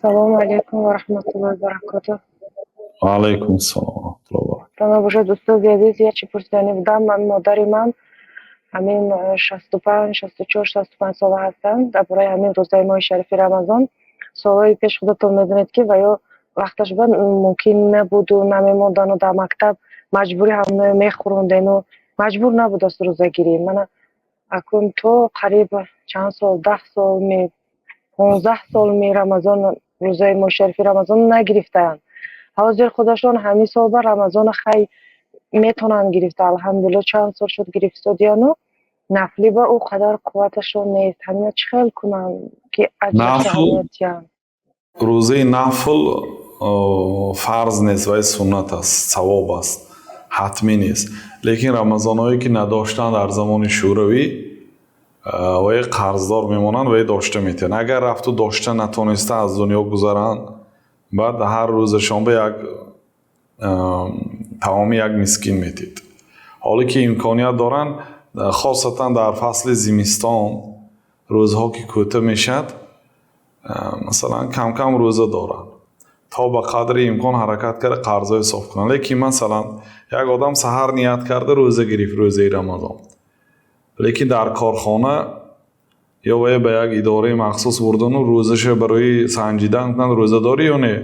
Салому алайкум ва раҳматуллоҳи ва баракотуҳ. Ва алайкум ассалом ва раҳматуллоҳи ва баракотуҳ. Салом бошад, устоди азиз, як чӣ пурсиданӣ будам. Ман модари ман ҳамин 65, 64, 65 сола ҳастанд. Дар бораи ҳамин рӯзаи моҳи шарифи Рамазон солҳои пеш худатон медонед, ки ва ё вақташ ба мумкин набуду намемондану дар мактаб маҷбурӣ ҳамоно мехӯрондену маҷбур набудааст рӯзагирӣ. Мана акнун то қариб чанд сол, 10 сол ми, 15 сол ми Рамазон, рӯзаи моҳи шарифи Рамазон нагирифтаанд. Ҳозир худашон ҳамин сол ба Рамазона хай метавонанд гирифта, алҳамдулилло, чанд сол шуд гирифтодияну нафлӣ ба ӯ қадар қувваташон нест. Ҳамина чӣ хел кунанд, ки аҷрашро Нафл ҳамиятиям? Рӯзаи нафл фарз нест, вай суннат аст, савоб аст, ҳатмӣ нест. Лекин рамазонҳое ки надоштанд дар замони Шӯравӣ, вай қарздор мемонанд, вай дошта метавонанд. Агар рафту дошта натониста аз дунё гузаранд, баъд ҳар рӯзашон ба як таоми як мискин метид. Ҳоле ки имконият доранд, хосатан дар фасли зимистон, рӯзҳо ки кӯтоҳ мешавад, масалан, кам-кам рӯза доранд. То ба қадри имкон ҳаракат карда қарзҳо ҳисоб кунанд. Лекин масалан, як одам саҳар ният карда рӯза гирифт, рӯзаи Рамазон. Лекин дар корхона ё вай ба як идораи махсус бурдану рӯзаша барои санҷидан кунанд, рӯзадорӣ ё не?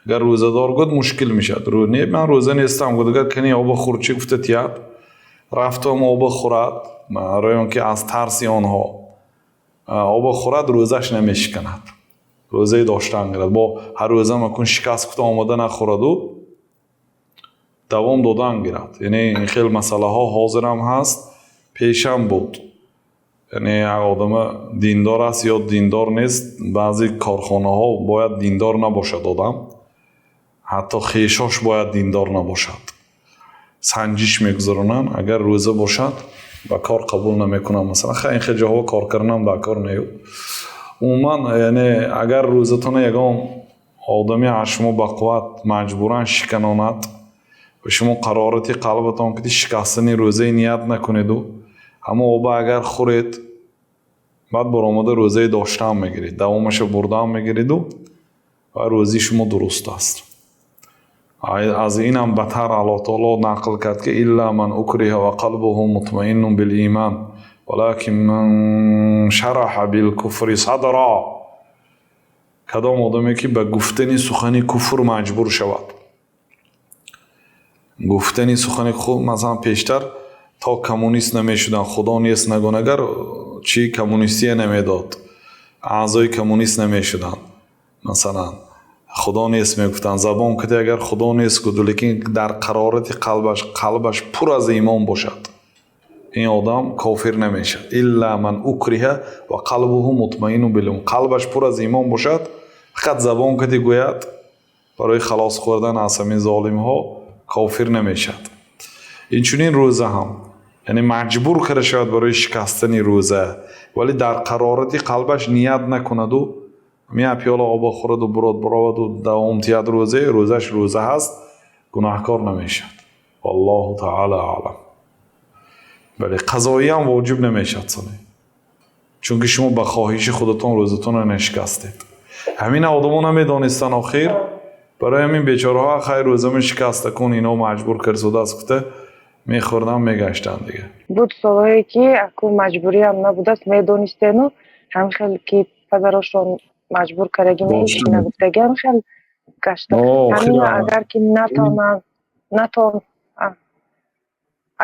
Агар рӯзадор гуфт, мушкил мешавад. Не, ман рӯза нестам гуфт, агар кани оба хӯр, чӣ гуфта тият, рафтам оба хӯрад, барои он ки аз тарси онҳо оба хӯрад, рӯзаш намешиканад. Рӯзаи доштан гирад. Бо ҳар рӯза макун шикаст гуфта омода нахӯраду давом додан гирад. Яъне ин хел масъалаҳо ҳозирам ҳаст, пешам буд. Яъне як одама диндор аст ё диндор нест, баъзе корхонаҳо бояд диндор набошад одам, ҳатто хешош бояд диндор набошад. Санҷиш мегузаронанд, агар рӯза бошад, ба кор қабул намекунанд. Масалан, хай, ин хел ҷоҳо кор карданам дар кор нею. Умуман, яъне агар рӯзатона ягон одами аз шумо бақувват маҷбуран шиканонад ва шумо қарорати қалбатон ки шикастани рӯзаи ният накунеду ҳамон оба агар хӯред, баъд баромада рӯзаи доштаам мегиред, давомаша бурдаам мегиреду ва рӯзии шумо дуруст аст. Аз инам батар Аллоҳ таоло нақл кард, ки إلا من أكره وقلبه مطمئن بالإيمان ولكن من شرح بالكفر صدرا. Кадом одаме ки ба гуфтани сухани куфр маҷбур шавад, гуфтани сухани худ, масалан, пештар то коммунист намешуданд, худо нест нагон, агар чӣ коммунистия намедод, аъзои коммунист намешуданд, масалан, худо нест мегуфтанд, забон кати агар худо нест гуфт, лекин дар қарорати қалбаш, қалбаш пур аз имон бошад, ин одам кофир намешавад. إلا من أكره وقلبه مطمئن بالإيمان. Қалбаш пур аз имон бошад, фақат забон кати гӯяд барои халос хӯрдан аз ҳамин золимҳо, кофир намешавад. Инчунин рӯза ҳам, яъне маҷбур карда шавад барои шикастани рӯза, вале дар қарорати қалбаш ният накунаду як пиёла оба хӯраду бурод бароваду давом диҳад рӯзе, рӯзаш рӯза ҳаст, гунаҳкор намешавад. والله تعالى أعلم. Бале, қазоиам воҷиб намешавад соне, чунки шумо ба хоҳиши худатон рӯзатонро нашикастед. Ҳамина одамо намедонистанд охир, барои ҳамин бечораҳо хайр, рӯзамо шикаста кун, ино маҷбур кардааст гуфта мехӯрданд, мегаштанд дига. Буд солҳое, ки акун маҷбуриам набудааст, медонистену ҳамин хел ки падарошон маҷбур кардаги Дошта. нагуфтаги, ҳамин хел гашта. О, ҳамин хеле агар ки натавонанд, натавон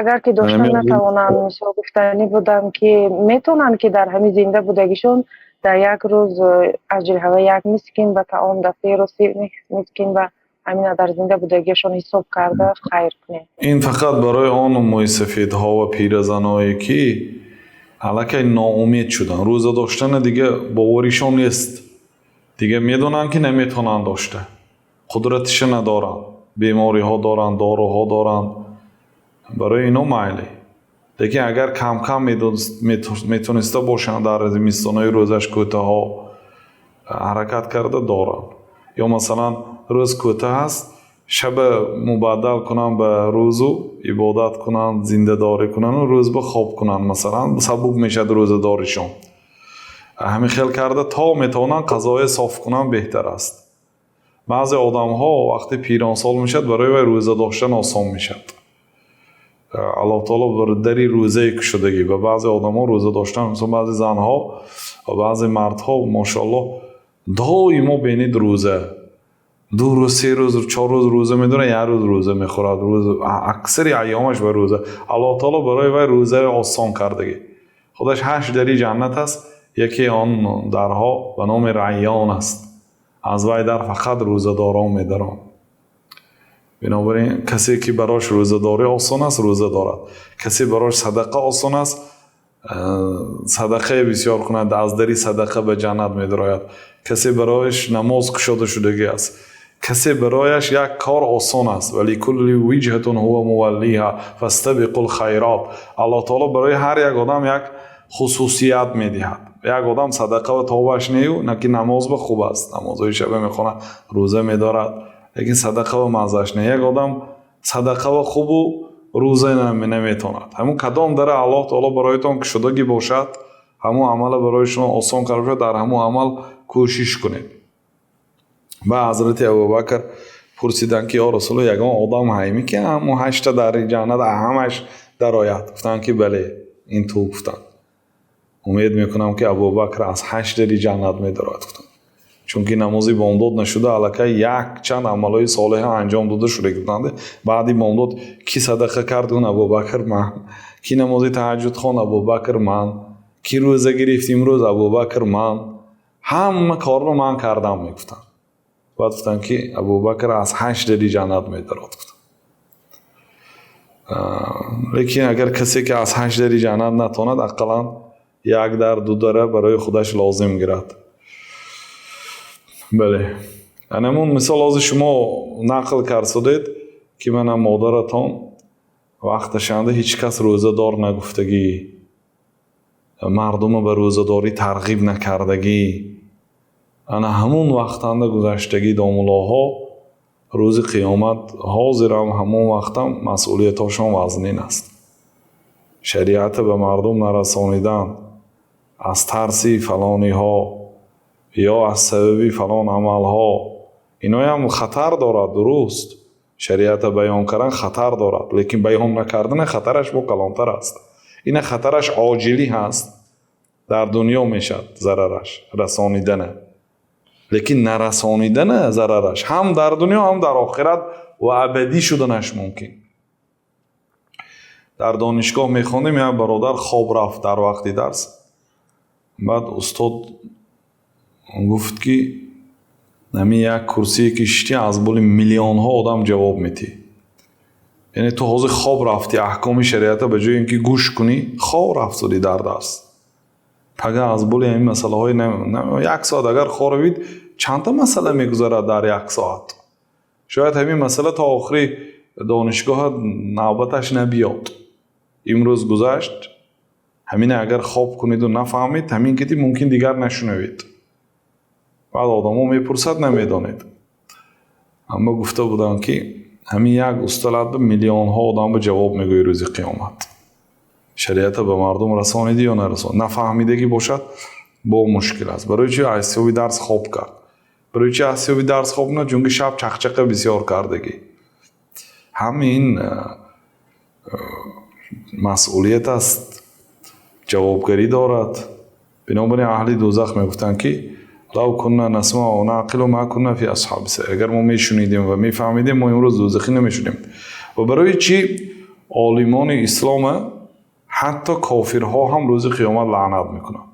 агар ки дошта натавонанд, мисол, гуфтанӣ будам, ки метавонанд, ки дар ҳамин зинда будагишон дар як рӯз аҷри ҳава як мискин ба таом, дар 3 рӯз 30 мискин ба ҳамина дар зинда будагиашон ҳисоб карда хайр кунем. Ин фақат барои он мӯйсафедҳо ва пиразаное, ки аллакай ноумед шуданд, рӯза доштана дига боваришон нест, дига медонанд, ки наметавонанд дошта, қудратиша надоранд, бемориҳо доранд, доруҳо доранд, барои ино майли. Лекин агар кам-кам метониста бошанд, дар зимистонаи рӯзаш кӯтоҳо ҳаракат карда доранд ё масалан, рӯз кӯтоҳ аст, шаба мубаддал кунанд ба рӯзу ибодат кунанд, зиндадорӣ кунанду рӯз ба хоб кунанд, масалан, сабук мешавад рӯзадоришон. Ҳамин хел карда то метавонанд, қазоя соф кунанд, беҳтар аст. Баъзе одамҳо вақте пиронсол мешавад, барои вай рӯза доштан осон мешавад. Аллоҳ таоло дари рӯзае кушодагӣ ба баъзе одамҳо, рӯза доштан. Мисол, баъзе занҳо ва баъзе мардҳо, мошоаллоҳ, доимо бинед, рӯза 2 рӯз, 3 рӯз, 4 рӯз рӯза медорад, як рӯз рӯза мехӯрад, рӯз аксари айёмаш ба рӯза. Аллоҳ таоло барои вай рӯзаи осон кардагӣ. Худаш ҳашт дари ҷаннат аст, яке он дарҳо ба номи Райён аст, аз вай дар фақат рӯзадорон медаранд. Бинобар ин, касе ки барош рӯзадорӣ осон аст, рӯза дорад. Касе барош садақа осон аст, садақае бисёр кунад, аз дари садақа ба ҷаннат медарояд. Касе барояш намоз кушода шудагӣ аст, касе барояш як кор осон аст. ولكل وجهة هو موليها فاستبقوا الخيرات. Аллоҳ таоло барои ҳар як одам як хусусият медиҳад. Як одам садақа ва тобаш нею, на ки намоз ба хуб аст, намозҳои шаба мехонад, рӯза медорад, лекин садақа ва маззаш не. Як одам садақа ва хубу рӯза наметавонад. Ҳамун кадом дара Аллоҳ таоло бароятон кушодагӣ бошад, ҳамун амала барои шумо осон карда бошад, дар ҳамун амал кӯшиш кунед. Ба ҳазрати Абубакр пурсиданд, ки: «Ё Расулулло, ягон одам ҳайми, ки ҳамун ҳашта дари ҷаннат ҳамаш дарояд?» Гуфтанд, ки бале, ин ту. Гуфтанд: «Умед мекунам, ки Абубакр аз ҳашт дари ҷаннат медарояд», гуфтанд, чунки намози бомдод нашуда, аллакай якчанд амалҳои солеҳа анҷом дода шуда гуфтанд. Баъди бомдод кӣ садақа кард? Гун Абубакр, ман. Кӣ намози таҳаҷҷуд хонд? Абубакр, ман. Кӣ рӯза гирифт имрӯз? Абубакр, ман. Ҳама корро ман кардам, мегуфтанд. Баъд гуфтанд, ки Абубакр аз ҳашт дари ҷаннат медарод, гуфтанд. Лекин агар касе ки аз ҳашт дари ҷаннат натавонад, ақаллан як дар, ду дара барои худаш лозим гирад. Бале, анамун мисол, ҳозир шумо нақл кард, ки мана модаратон вақташанда ҳеҷ кас рӯзадор нагуфтагӣ, мардума ба рӯзадорӣ тарғиб накардагӣ, ана ҳамун вақтанда гузаштагӣ домулоҳо рӯзи қиёмат ҳозирам, ҳамон вақтам масъулиятҳошон вазнин аст. Шариата ба мардум нарасонидан аз тарси фалониҳо ё аз сабаби фалон амалҳо, иноям хатар дорад. Дуруст, шариата баён кардан хатар дорад, лекин баён накардана хатараш бо калонтар аст. Ина хатараш оҷилӣ ҳаст, дар дунё мешавад зарараш расонидана, лекин нарасонидана зарараш ҳам дар дунё, ҳам дар охират ва абадӣ шуданаш мумкин. Дар донишгоҳ мехондем, як бародар хоб рафт дар вақти дарс. Баъд устод гуфт, ки ҳамин як курсие ки шиштӣ, аз боли миллионҳо одам ҷавоб медиҳӣ. Яъне ту ҳозир хоб рафтӣ, аҳкоми шариата ба ҷои ин ки гӯш кунӣ, хоб рафтудӣ дар дарс. Пага аз боли ҳамин масъалаҳои як соат агар хоб равид, чандта масъала мегузарад дар як соат? Шояд ҳамин масъала то охири донишгоҳа навбаташ набиёд. Имрӯз гузашт, ҳамина агар хоб куниду нафаҳмед, ҳамин кити мумкин дигар нашунавед. Баъд одамо мепурсад, намедонед. Аммо гуфта будам, ки ҳамин як усталат ба миллионҳо одам ба ҷавоб мегӯӣ рӯзи қиёмат. Шариата ба мардум расонидӣ ё нарасон? Нафаҳмидагӣ бошад, бо мушкил аст. Барои чи аз ҳисоби дарс хоб кард? Барои чи аз ҳисоби дарс хоб на? Чунки шаб чақчақа бисёр кардагӣ. Ҳамин масъулият аст, ҷавобгарӣ дорад. Бинобар ин, аҳли дӯзах мегуфтанд, ки لو كنا نسمع أو نعقل ما كنا في أصحاب. Агар мо мешунидем ва мефаҳмидем, мо имрӯз дӯзахӣ намешудем. Ва барои чӣ олимони ислома ҳатто кофирҳо ҳам рӯзи қиёмат лаънат мекунанд?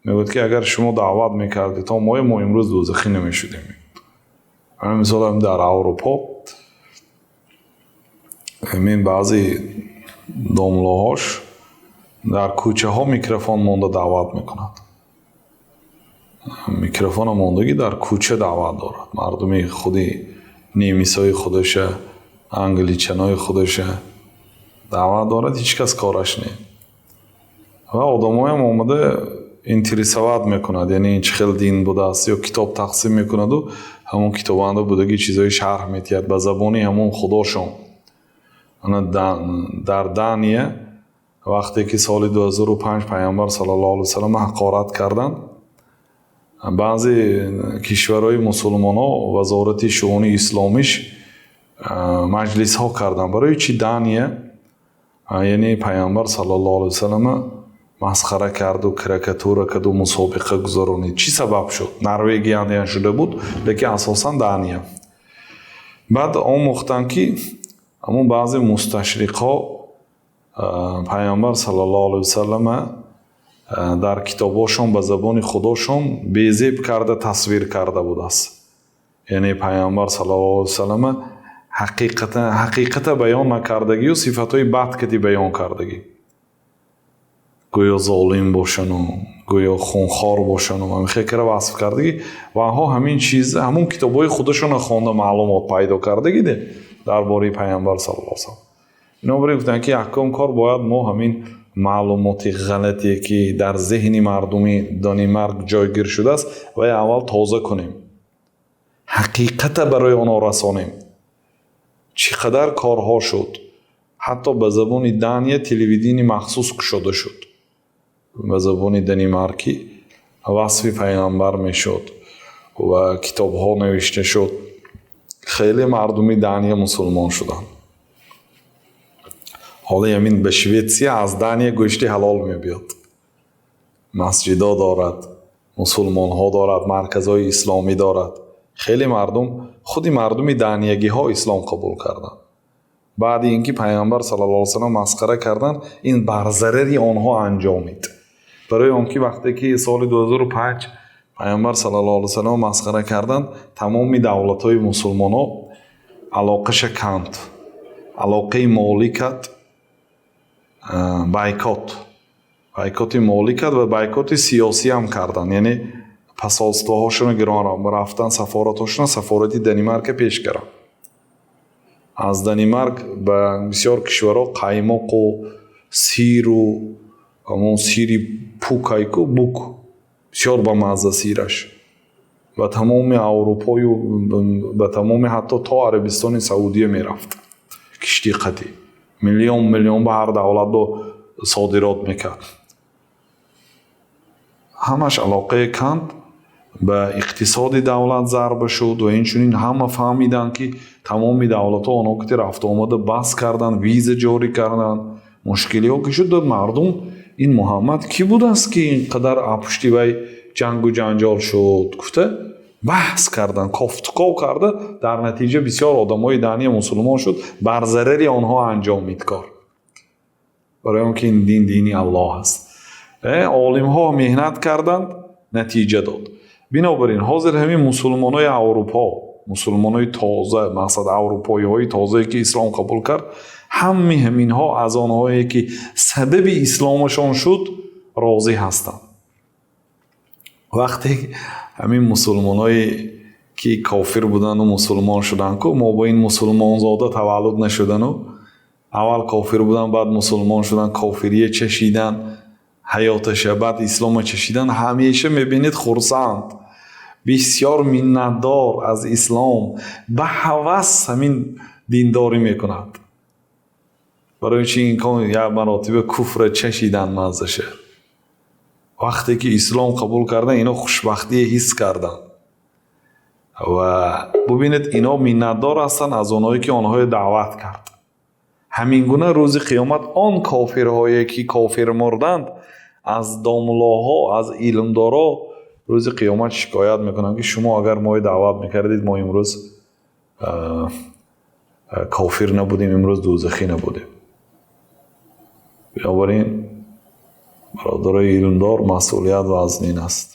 Мегӯяд, ки агар шумо даъват мекардед то моя, мо имрӯз дӯзахӣ намешудем. Мисол, дар Аврупо ҳамин баъзе домлоҳош дар кӯчаҳо микрофон монда даъват мекунад. Микрофона мондагӣ, дар кӯча даъват дорад, мардуми худи немисои худаша, англичанои худаша даъват дорад. Ҳеҷ кас кораш не ва одамоям омада интересовать мекунад, яъне ин чӣ хел дин будааст, ё китоб тақсим мекунаду ҳамон китобанда будаги чизҳои шарҳ медиҳад ба забони ҳамон худошон. Дар Дания вақте ки соли 2005 Пайғамбар саллаллоҳу алайҳи васаллам ҳақорат карданд. Баъзе кишварҳои мусулмонҳо вазорати шуъуни исломиш маҷлисҳо карданд. Барои чи Дания, яъне Пайғамбар саллаллоҳу алайҳи васаллама масхара карду, карикатура карду, мусобиқа гузаронид? Чӣ сабаб шуд? Норвегия шуда буд, лекин асосан Дания. Баъд омӯхтанд, ки ҳамун баъзе мусташриқҳо Пайғамбар саллаллоҳу алайҳи васаллама дар китобҳошон ба забони худошон безеб карда тасвир карда будааст. Яъне Пайғамбар саллаллоҳу алайҳи васаллама ҳақиқата баён накардагию сифатҳои бад кати баён кардагӣ, гӯё золим бошану гӯё хунхор бошану ҳамихел кара васф кардагӣ. Ва онҳо ҳамин чиз ҳамун китобҳои худашонро хонда маълумот пайдо кардагиде дар бораи Пайғамбар саллаллоҳу алайҳи васаллам. Бинобар ин гуфтанд, ки якум кор бояд мо ҳамин маълумоти ғалате, ки дар зеҳни мардуми Данимарк ҷойгир шудааст, вай аввал тоза кунем, ҳақиқата барои онҳо расонем. Чӣ қадар корҳо шуд, ҳатто ба забони Дания телевидение махсус кушода шуд, ба забони данимаркӣ васфи Пайғамбар мешуд ва китобҳо навишта шуд. Хеле мардуми Дания мусулмон шуданд. Ҳоло ҳамин ба Шветсия аз Дания гӯшти ҳалол мебиёд, масҷидо дорад, мусулмонҳо дорад, марказҳои исломӣ дорад. Хеле мардум, худи мардуми даниягиҳо ислом қабул карданд баъди ин ки Пайғамбар саллаллоҳу алайҳи васаллам масхара карданд. Ин бар зарари онҳо анҷомид, барои он ки вақте ки соли 2005 Пайғамбар саллаллоҳу алайҳи васаллам масхара карданд, тамоми давлатҳои мусулмонҳо алоқаша канд, алоқаи молӣ кард, бойкот, бойкоти молӣ кард ва бойкоти сиёсиам карданд. Яъне посольствоҳошонро гирон рафтан, сафоратҳошонро, сафорати Данимарка пеш карданд. Аз Данимарк ба бисёр кишварҳо қаймоқу сиру ҳамон сири пукайку бук, бисёр бамазза сираш, ба тамоми Аврупою ба тамоми, ҳатто то Арабистони Саудия мерафт киштии қатӣ, миллион миллион ба ҳар давлат бо содирот мекард. Ҳамаш алоқае канд, ба иқтисоди давлат зарба шуд. Ва инчунин ҳама фаҳмиданд, ки тамоми давлатҳо онҳо ки рафтуомада бас карданд, виза ҷорӣ карданд. Мушкилиҳо ки шуд, мардум ин Муҳаммад кӣ будааст, ки ин қадар пушти вай ҷангу ҷанҷол шуд, гуфта баҳс карданд, кофтуков карда, дар натиҷа бисёр одамои Дания мусулмон шуд. Бар зарари онҳо анҷомид кор, барои он ки ин дин дини Аллоҳ аст. Олимҳо меҳнат карданд, натиҷа дод. Бинобар ин ҳозир ҳамин мусулмонои Аврупо, мусулмонои тоза, мақсад аврупоиҳои тозае, ки ислом қабул кард, ҳамаи ҳаминҳо аз онҳое, ки сабаби исломашон шуд, розӣ ҳастанд. Вақте ҳамин мусулмоное, ки кофир буданду мусулмон шуданд, ку мо бо ин мусулмонзода таваллуд нашудану аввал кофир буданд, баъд мусулмон шуданд, кофирия чашиданд ҳаёташа, баъд ислома чашиданд, ҳамеша мебинед хурсанд, бисёр миннатдор аз ислом, ба ҳавас ҳамин диндорӣ мекунад. Барои чи? Инкон як маротиба куфра чашиданд маззаша, вақте ки ислом қабул карданд, ино хушбахтие ҳис карданд. Ва бубинед, ино миннатдор ҳастанд аз онҳое, ки онҳоро даъват кард. Ҳамин гуна рӯзи қиёмат он кофирҳое, ки кофир мурданд, аз домлоҳо, аз илмдоро рӯзи қиёмат шикоят мекунанд, ки шумо агар моро даъват мекардед, мо имрӯз кофир набудем, имрӯз дӯзахӣ набудем. Бинобар ин, бародарои илмдор, масъулият вазнин аст.